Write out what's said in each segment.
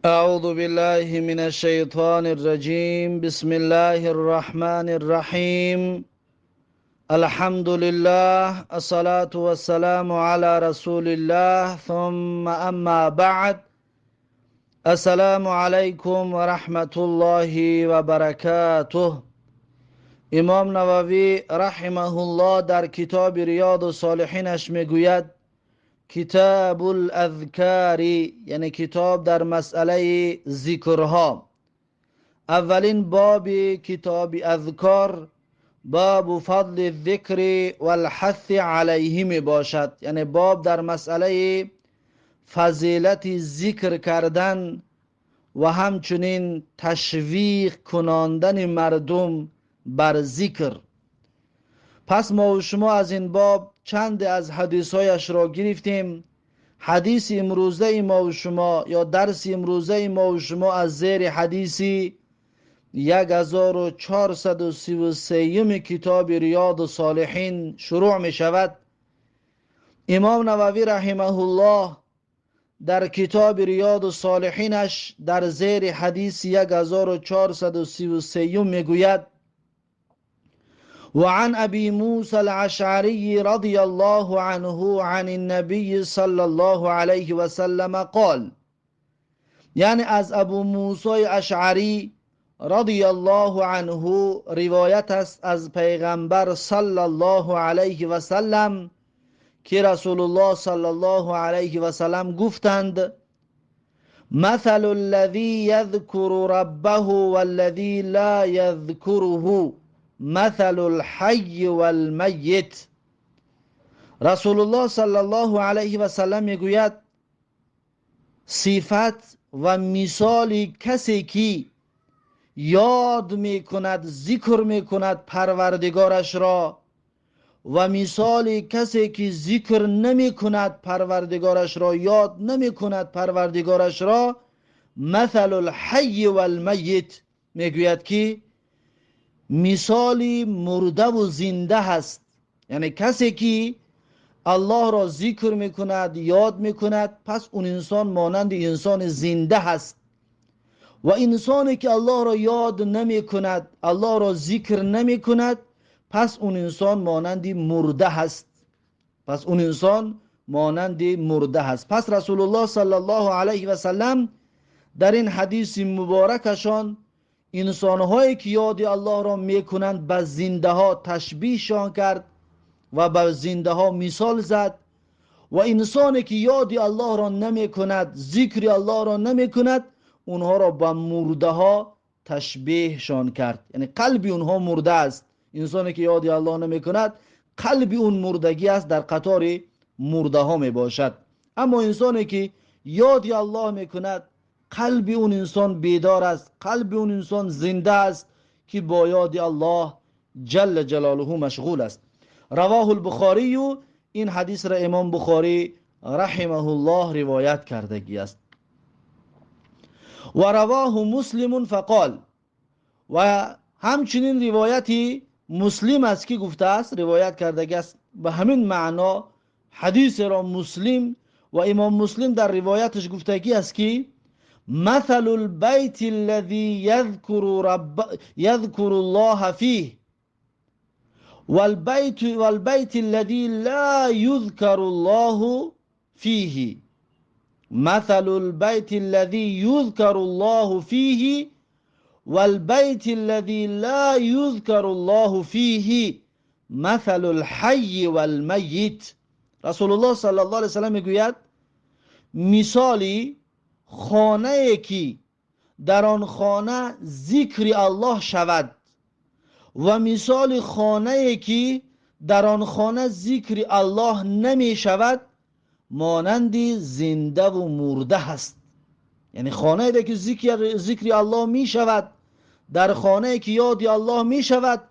أعوذ بالله من الشيطان الرجيم. بسم الله الرحمن الرحيم. الحمد لله، الصلاة والسلام على رسول الله، ثم أما بعد. السلام عليكم ورحمة الله وبركاته. امام نووی رحمه الله در کتاب ریاض الصالحینش میگوید: کتاب الاذکار، یعنی کتاب در مسئله ذکرها. اولین باب کتاب اذکار باب فضل الذکر والحث علیه می باشد، یعنی باب در مسئله فضیلت ذکر کردن و همچنین تشویق کناندن مردم بر ذکر. پس ما و شما از این باب چند از حدیثهایش را گرفتیم. حدیث امروزه ما و شما یا درس امروزه ما و شما از زیر حدیث 1433 کتاب ریاض الصالحین شروع می شود. امام نووی رحمه الله در کتاب ریاض الصالحینش در زیر حدیث 1433 می گوید: وعن أبي موسى الأشعري رضي الله عنه عن النبي صلى الله عليه وسلم قال، یعنی از ابو موسی اشعری رضی الله عنه روایت است از پیغمبر صلی الله علیه و سلم که رسول الله صلی الله علیه و سلم گفتند: مثل الذي يذكر ربه والذي لا يذكره مثل الحي والمیت. رسول الله صلی الله علیه و سلم میگوید: صفت و مثال کسی که یاد میکند، ذکر میکند پروردگارش را و مثال کسی که ذکر نمیکند پروردگارش را، یاد نمیکند پروردگارش را، مثل الحی والمیت، میگوید که مثال مرده و زنده هست. یعنی کسی که الله را ذکر میکند، یاد میکند، پس اون انسان مانند انسان زنده هست و انسانی که الله را یاد نمیکند، الله را ذکر نمیکند، پس اون انسان مانند مرده هست. پس اون انسان مانند مرده هست. پس رسول الله صلی الله علیه و سلم در این حدیث مبارکشان انسانهایی که یاد الله را میکنند به زنده ها تشبیهشان کرد و به زنده ها مثال زد و انسانی که یاد الله را نمیکند، ذکر الله را نمیکند، اونها را به مرده ها تشبیهشان کرد. یعنی قلب اونها مرده است. انسانی که یاد الله نمیکند قلب اون مردگی است، در قطار مرده ها میباشد. اما انسانی که یاد الله میکند قلب اون انسان بیدار است، قلب اون انسان زنده است که با یاد الله جل جلاله مشغول است. رواه البخاری، این حدیث را امام بخاری رحمه الله روایت کردگی است. و رواه مسلم فقال، و همچنین روایتی مسلم است که گفته است، روایت کردگی است به همین معنا حدیث را مسلم و امام مسلم در روایتش گفتگی است که مثل البيت الذي يذكر الله فيه والبيت الذي لا يذكر الله فيه، مثل البيت الذي يذكر الله فيه والبيت الذي لا يذكر الله فيه مثل الحي والميت. رسول الله صلی الله علیه وسلم میگوید مثالی خانه که در آن خانه ذکر الله شود و مثال خانه که در آن خانه ذکر الله نمی شود مانند زنده و مرده هست. یعنی خانه ای که ذکر الله می شود، در خانه که یاد الله می شود،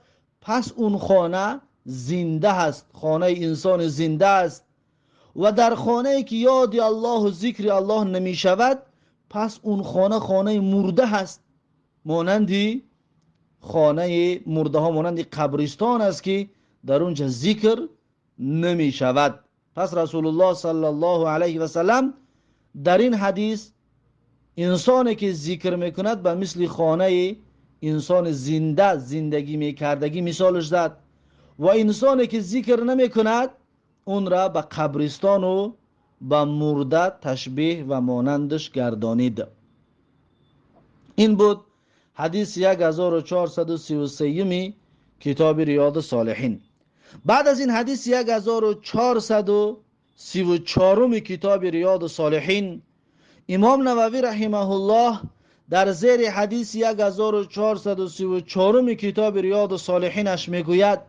پس اون خانه زنده هست، خانه انسان زنده است. و در خانه که یاد الله و ذکر الله نمی شود، پس اون خانه خانه مرده هست، مانند خانه مرده ها، مانند قبرستان است که در اونجا ذکر نمی شود. پس رسول الله صلی الله علیه و سلم در این حدیث Инсоне ки зикр мекунад ба мисли хонаи инсон зинда зиндагӣ мекардагӣ мисолаш зад ва инсоне ки зикр намекунад онро ба қабристон ва ба мурда ташбеҳ ва монандаш гардонид. Ин буд ҳадиси 1433 китоби Риёди Солиҳин. Баъд аз ин ҳадиси 1434 китоби Риёди Солиҳин имом Нававӣ раҳимаҳуллоҳ дар зери ҳадиси 1434 китоби Риёди Солиҳинаш мегӯяд: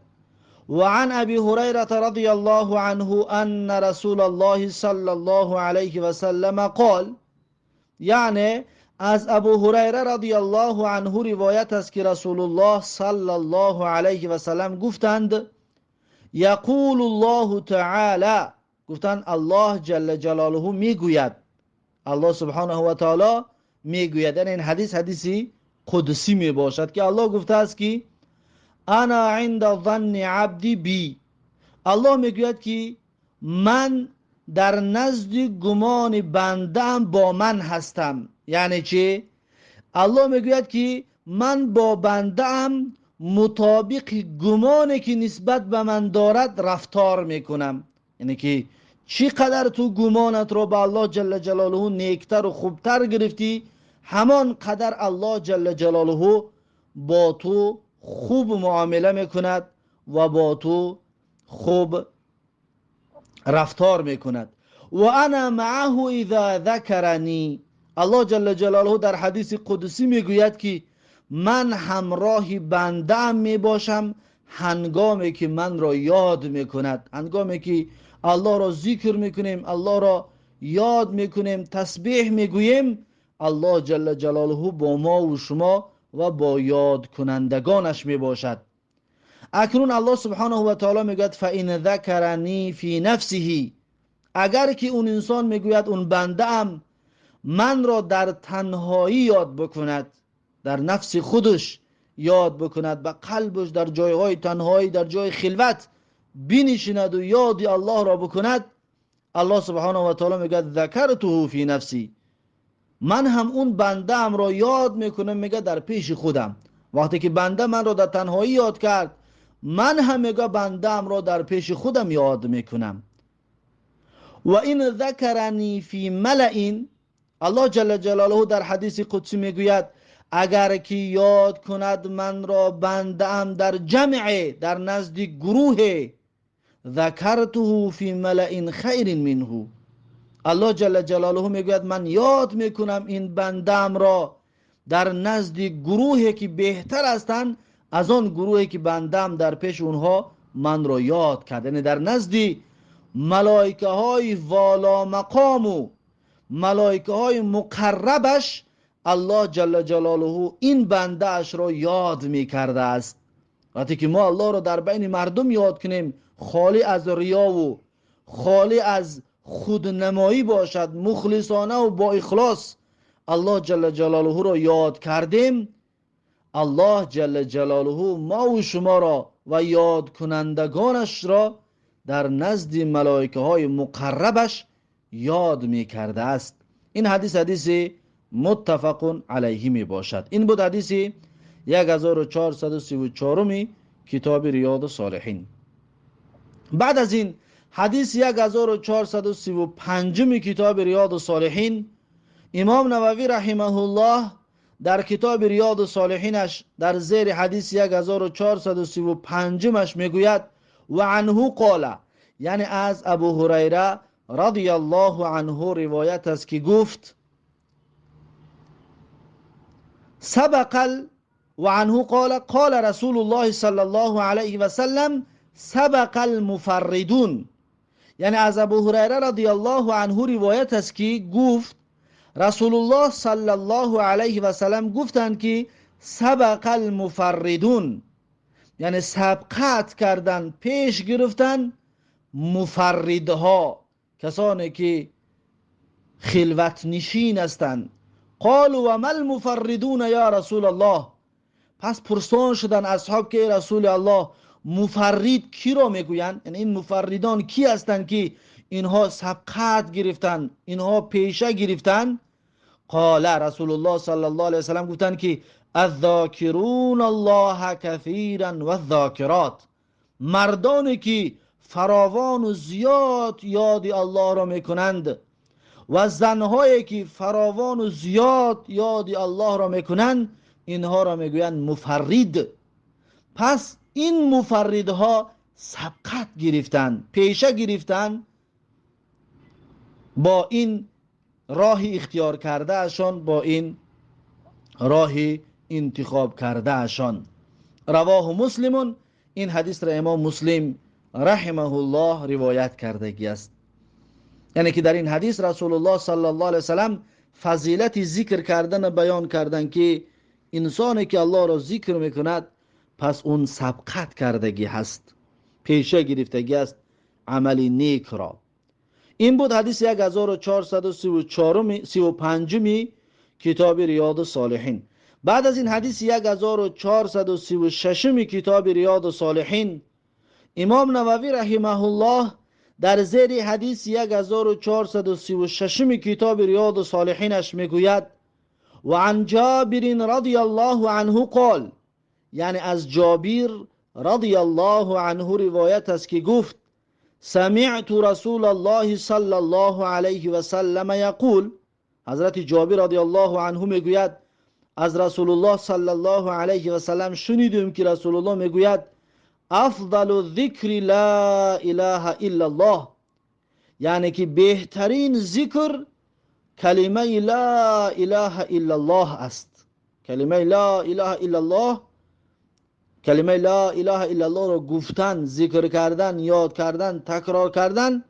وعن أبي هريرة رضي الله عنه أن رسول الله صلى الله عليه وسلم قال، یعنی از ابو هریره رضی الله عنه روایت است که رسول الله صلی الله علیه و سلم گفتند: یقول الله تعالی، گفتند الله جل جلاله میگوید، الله سبحانه و تعالی میگوید. یعنی این حدیث حدیثی قدسی میباشد که الله گفته است که انا عند ظن عبدی بی، الله میگوید که من در نزد گمان بنده‌ام با من هستم. یعنی چی؟ الله میگوید که من با بنده‌ام مطابق گمانی که نسبت به من دارد رفتار میکنم. یعنی که چی قدر تو گمانت رو به الله جل جلاله نیکتر و خوبتر گرفتی، همان قدر الله جل جلاله با تو خوب معامله میکند و با تو خوب رفتار میکند. و انا معه اذا ذکرنی، الله جل جلاله در حدیث قدسی میگوید که من همراه بنده ام میباشم هنگامی که من را یاد میکند. هنگامی که الله را ذکر میکنیم، الله را یاد میکنیم، تسبیح میگوییم، الله جل جلاله با ما و شما و با یاد کنندگانش میباشد. اکنون الله سبحانه و تعالی میگوید فإن ذکرنی فی نفسه، اگر که اون انسان میگوید اون بنده ام من را در تنهایی یاد بکند، در نفس خودش یاد بکند، به قلبش در جایهای تنهایی، در جای خلوت بنشیند و یاد الله را بکند، الله سبحانه و تعالی میگه ذکرته فی نفسی، من هم اون بنده ام را یاد میکنم، میگه در پیش خودم. وقتی که بنده من را در تنهایی یاد کرد، من هم میگه بنده ام را در پیش خودم یاد میکنم. و این ذکرنی فی ملأ، الله جل جلاله در حدیث قدسی میگوید اگر که یاد کند من را بنده ام در جمع، در نزد گروه، ذکرته فی ملأ خیر منه، الله جل جلاله میگوید من یاد میکنم این بنده ام را در نزد گروهی که بهتر هستند از آن گروهی که بنده ام در پیش اونها من را یاد کرد. یعنی در نزد ملائکه های والا مقام و ملائکه های مقربش الله جل جلاله این بنده اش را یاد میکرده است. وقتی که ما الله را در بین مردم یاد کنیم، خالی از ریا و خالی از خودنمایی باشد، مخلصانه و با اخلاص الله جل جلاله را یاد کردیم، الله جل جلاله ما و شما را و یاد کنندگانش را در نزد ملائکه های مقربش یاد میکرده است. این حدیث حدیث متفق علیه می باشد. این بود حدیث 1434 کتاب ریاض الصالحین. بعد از این حدیث 1435 کتاب ریاض الصالحین، امام نووی رحمه الله در کتاب ریاض الصالحینش در زیر حدیث 1435 میگوید و عنه قال، یعنی از ابو هریره رضی الله عنه روایت است که گفت سبق و عنه قال قال رسول الله صلی الله علیه و سلم سبق المفردون، یعنی از ابو هریره رضی الله عنه روایت است که گفت رسول الله صلی الله علیه و سلم گفتند که سبق المفردون، یعنی سبقت کردن، پیش گرفتن مفردها، کسانی که خلوت نشین هستند. قالوا و ما المفردون یا رسول الله، پس پرسان شدن اصحاب که ای رسول الله مفرد کی را میگویند؟ یعنی این مفردان کی هستند که اینها سبقت گرفتن، اینها پیشه گرفتن؟ قال رسول الله صلی الله علیه وسلم گفتند که الذاکرون الله کثیرا والذاکرات، مردانی که فراوان و زیاد یاد الله را میکنند و زنهایی که فراوان و زیاد یاد الله را میکنند، اینها را میگویند مفرد. پس این مفردها سبقت گرفتند، پیشه گرفتند با این راه اختیار کرده اشان، با این راه انتخاب کرده اشان. رواه مسلم. این حدیث را امام مسلم رحمه الله روایت کردگی است. یعنی که در این حدیث رسول الله صلی الله علیه وسلم فضیلت ذکر کردن بیان کردن که انسانی که الله را ذکر میکند پس اون سبقت کردگی هست، پیشه گرفتگی است عمل نیک را. این بود حدیث 1435 کتاب ریاض الصالحین. بعد از این حدیث 1436 کتاب ریاض الصالحین، امام نووی رحمه الله در زیر حدیث 1436 کتاب ریاض الصالحینش میگوید و عن جابر رضی الله عنه قال، یعنی از جابر رضی الله عنه روایت است که گفت سمعت رسول الله صلی الله علیه و سلم یقول. حضرت جابر رضی الله عنه میگوید از رسول الله صلی الله علیه و سلم شنیدم که رسول الله میگوید افضل الذکر لا اله الا الله، یعنی که بهترین ذکر کلمه لا اله الا الله است. کلمه لا اله الا الله، کلمه لا اله الا الله را گفتن، ذکر کردن، یاد کردن، تکرار کردن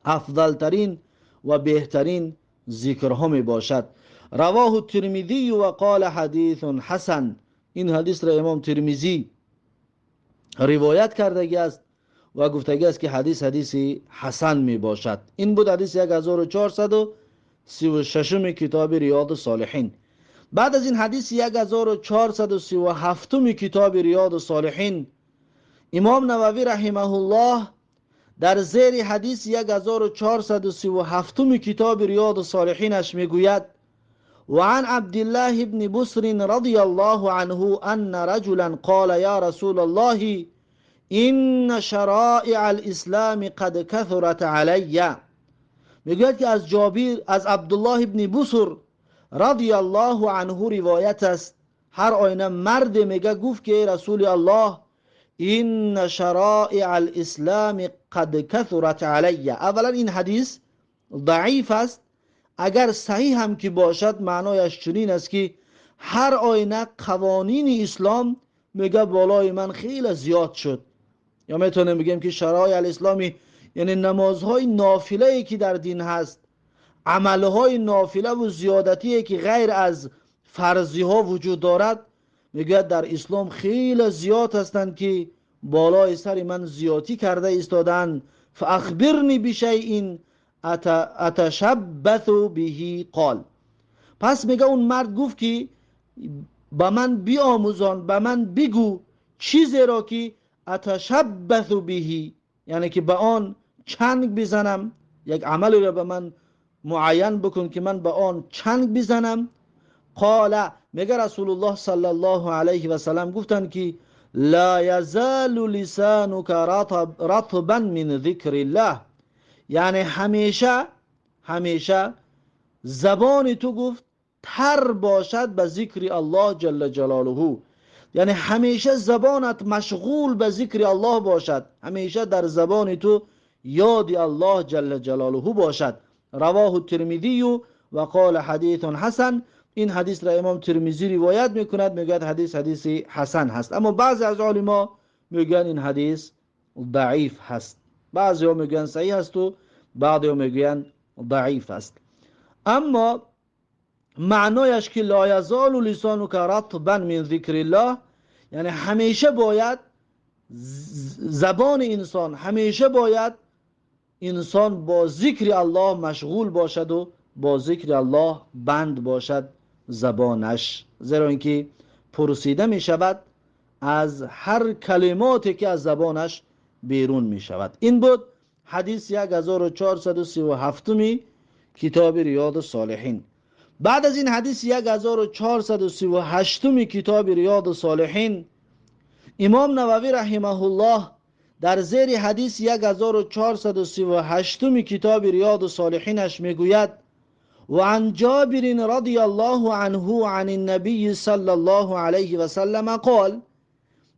افضل ترین و بهترین ذکرها می باشد. رواه الترمذی و قال حدیث حسن. این حدیث را امام ترمذی روایت کردگی است و گفتگی است که حدیث حدیث حسن می باشد. این بود حدیث 1436 کتاب ریاض الصالحین. بعد از این حدیث 1437 کتاب ریاض الصالحین، امام نووی رحمه الله در زیر حدیث 1437 کتاب ریاض الصالحینش میگوید و عن عبد الله بن بسر رضی الله عنه ان رجلا قال یا رسول الله ان شرائع الاسلام قد كثرت علی. میگوید که از جابر، از عبدالله بن بسر رضی الله عنه روایت است، هر آینه مرد میگه گفت که رسول الله ان شرائع الاسلام قد كثرت علی. اولا این حدیث ضعیف است، اگر صحیح هم که باشد معنایش چنین است که هر آینه قوانین اسلام میگه بالای من خیلی زیاد شد. یا میتونیم بگیم که شرایع الاسلامی یعنی نمازهای نافله که در دین هست، عملهای نافله و زیادتی که غیر از فرضی ها وجود دارد، میگه در اسلام خیلی زیاد هستند که بالای سر من زیادی کرده ایستادند. فاخبرنی بشیء اتشبث به قال. پس میگه اون مرد گفت که به من بیاموزان، به من بگو چیزی را که اتشبث به، یعنی که به آن چنگ بزنم، یک عملی را به من معین بکن که من به آن چنگ بزنم. قال، میگه رسول الله صلی الله علیه و سلم گفتند که لا یزال لسانک رطبا من ذکر الله، یعنی همیشه همیشه زبان تو گفت تر باشد به ذکر الله جل جلاله، یعنی همیشه زبانت مشغول به ذکر الله باشد، همیشه در زبان تو یاد الله جل جلاله باشد. رواه الترمذی و قال حدیث حسن. این حدیث را امام ترمذی روایت میکند، میگوید حدیث حدیث حسن هست، اما بعضی از علما میگن این حدیث ضعیف هست، بعضی ها میگن صحیح است و بعضی ها میگن ضعیف است. اما معنایش که لا یزال لسانک رطبا من ذکر الله، یعنی همیشه باید زبان انسان، همیشه باید انسان با ذکر الله مشغول باشد و با ذکر الله بند باشد زبانش، زیرا اینکه پرسیده می شود از هر کلماتی که از زبانش بیرون می شود. این بود حدیث 1437 کتاب ریاض الصالحین. بعد از این حدیث 1438 کتاب ریاض الصالحین، امام نووی رحمه الله در زیر حدیث 1438 کتاب ریاض الصالحینش میگوید: و عن جابر رضی الله عنه عن النبی صلی الله علیه و سلم قال،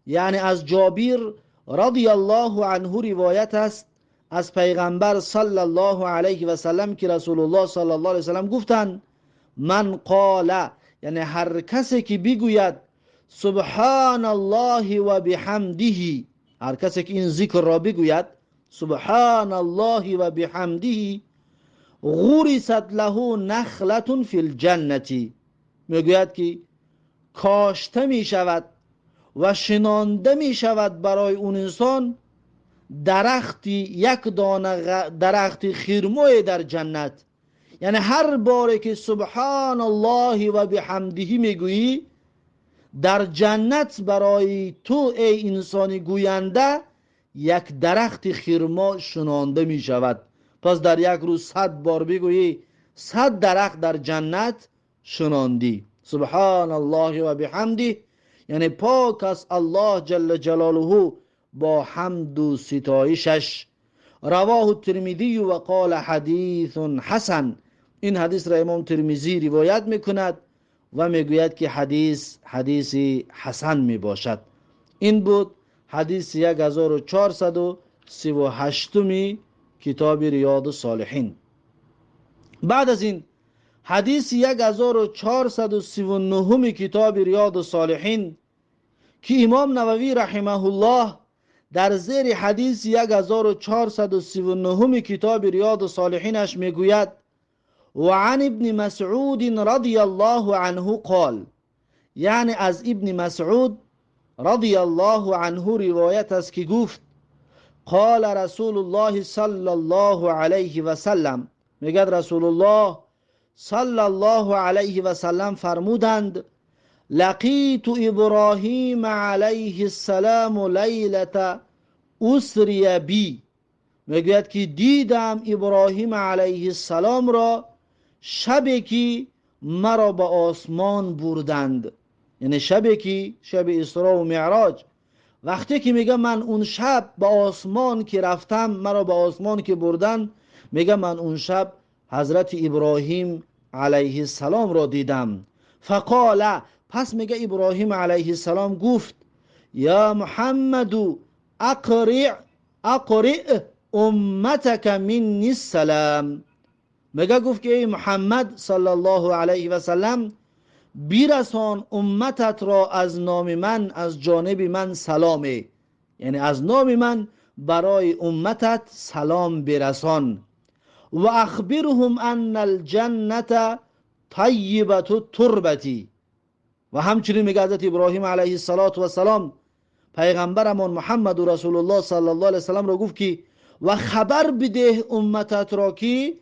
یعنی از جابر رضی الله عنه روایت است از پیغمبر صلی الله علیه و سلم که رسول الله صلی الله علیه و سلم گفتند: من قال، یعنی هر کسی که بگوید سبحان الله و بحمده، هر کسی که این ذکر را بگوید سبحان الله و بحمده، غرست له نخلة فی الجنة، میگوید که کاشته می شود و شنانده می شود برای اون انسان درختی، یک دانه درخت خرمای در جنت. یعنی هر باره که سبحان الله و بحمده میگویی، در جنت برای تو ای انسان گوینده یک درخت خرما شنانده می شود. پس در یک روز 100 بار بگویی، 100 درخت در جنت شناندی. سبحان الله و بحمده، یعنی پاک است الله جل جلاله با حمد و ستایشش. رواه الترمذی و قال حدیث حسن. این حدیث را امام ترمذی روایت میکند و میگوید که حدیث حدیث حسن میباشد. این بود حدیث 1438 کتاب ریاض الصالحین. بعد از این حدیث 1439 کتاب ریاض الصالحین که امام نووی رحمه الله در زیر حدیث 1439 کتاب ریاض الصالحینش میگوید: و عن ابن مسعود رضی الله عنه قال، یعنی از ابن مسعود رضی الله عنه روایت است که گفت: قال رسول الله صلی الله علیه و سلم، میگه رسول الله صلی الله علیه و سلم فرمودند: لقیت ابراهیم علیه السلام لیلة اسری بی، میگوید که دیدم ابراهیم علیه السلام را شبی که مرا به آسمان بردند، یعنی شبی که شب اسراء و معراج. وقتی که میگه من اون شب به آسمان که رفتم، مرا به آسمان که بردن، میگه من اون شب حضرت ابراهیم علیه السلام را دیدم. فقال، پس میگه ابراهیم علیه السلام گفت: یا محمد اقرئ امتک منی السلام. میگه گفت که ای محمد صلی الله علیه و سلم، بیرسان امتت را از نام من، از جانب من سلامه، یعنی از نام من برای امتت سلام برسان. و اخبرهم ان الجنة طیبة التربة. و همچنین میگه حضرت ابراهیم علیه السلام پیغمبرمان محمد و رسول الله صلی الله علیه وسلم را گفت که و خبر بده امتت را که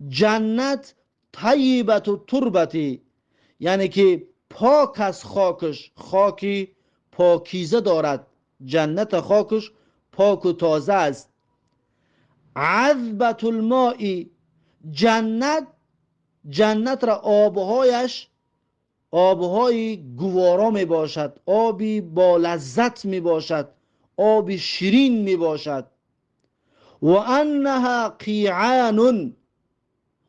جنت طیبة التربة، یعنی که پاک از خاکش، خاکی پاکیزه دارد، جنت خاکش پاک و تازه است. عذبة الماء، جنت را آبهایش آبهای گوارا می باشد، آبی با لذت می باشد، آب شیرین می باشد. و انها قیعان.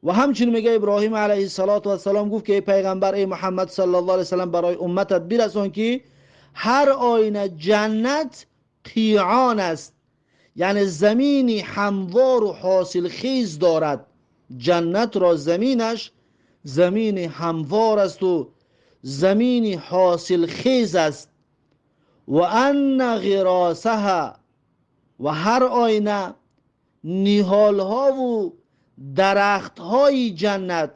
و همچنین میگه ابراهیم علیه السلام گفت که ای پیغمبر، ای محمد صلی الله علیه وسلم، برای امتت برسان که هر آینه جنت قیعان است، یعنی زمینی هموار و حاصل خیز دارد. جنت را زمینش زمین هموار است و زمین حاصل خیز است. و ان غراسها، و هر آینه نهالها و درختهای جنت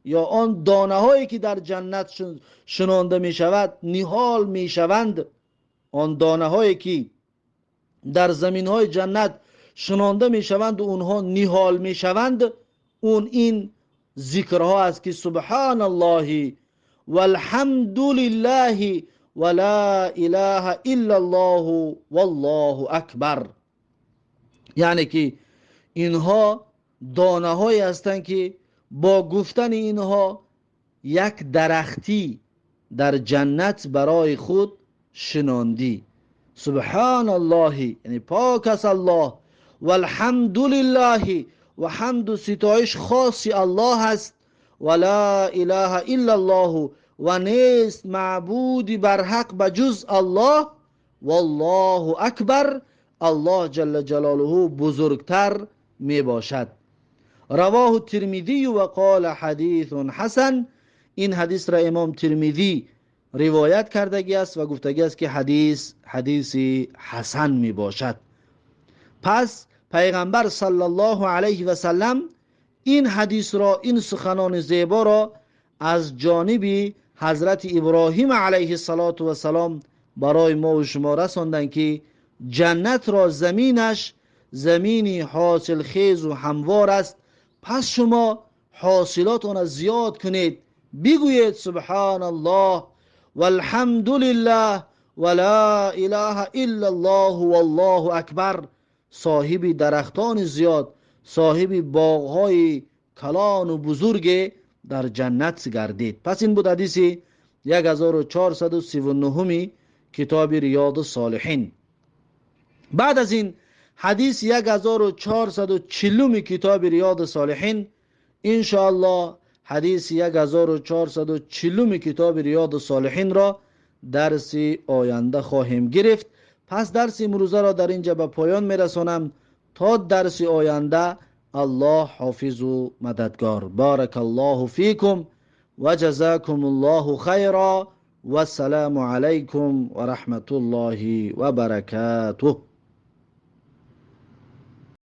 یا آن دانه هایی که در جنت شنانده می شود، نهال می شوند، آن دانه هایی که در زمین های جنت شنانده می شوند و اونها نهال می شوند، اون این ذکرها است که سبحان الله والحمد لله ولا اله الا الله والله اکبر. یعنی که اینها دانه هایی هستند که با گفتن اینها як дарахтӣ дар ҷаннат барои худ шинондӣ. Субҳон Аллоҳ, яъне пок аст Аллоҳ, валҳамдулиллоҳ, ва ҳамду ситоиш хоси Аллоҳ аст, ва ло илоҳа иллаллоҳ, ва нест маъбуди барҳақ ба ҷуз Аллоҳ, валлоҳу акбар, Аллоҳ ҷалла ҷалолаҳу бузургтар мебошад. Равоҳу Термизӣ ва қола ҳадисун ҳасан. Ин ҳадисро имом Термизӣ ривоят кардагӣ аст ва гуфтагӣ аст, ки ҳадис ҳадиси ҳасан мебошад. Пас пайғамбар саллаллоҳу алайҳи васаллам ин ҳадисро, ин суханони зеборо аз ҷониби ҳазрати Иброҳим алайҳиссалоту вассалом барои мо ва шумо расонданд, ки ҷаннатро заминаш замини ҳосилхезу ҳамвор аст. Пас шумо ҳосилотонро зиёд кунед, бигӯед субҳоналлоҳ валҳамдулиллоҳ ва ло илоҳа иллаллоҳ валлоҳу акбар. Соҳиби дарахтони зиёд, соҳиби боғҳои калону бузурге дар ҷаннат гардид. Пас ин буд ҳадиси 1439 китоби Риёду Солиҳин. Баъд аз ин ҳадис 1440 китоби Риёду Солиҳин, иншоаллоҳ ҳадиси 1440 китоби Риёду Солиҳинро дарси оянда хоҳем гирифт. Пас дарси имрӯзаро дар инҷа ба поён мерасонам. То дарси оянда Аллоҳ ҳофизу мададгор. Баракаллоҳу фикум ва ҷазакумуллоҳу хайра. Вассаламу алайкум ва раҳматуллоҳи ва баракатуҳ.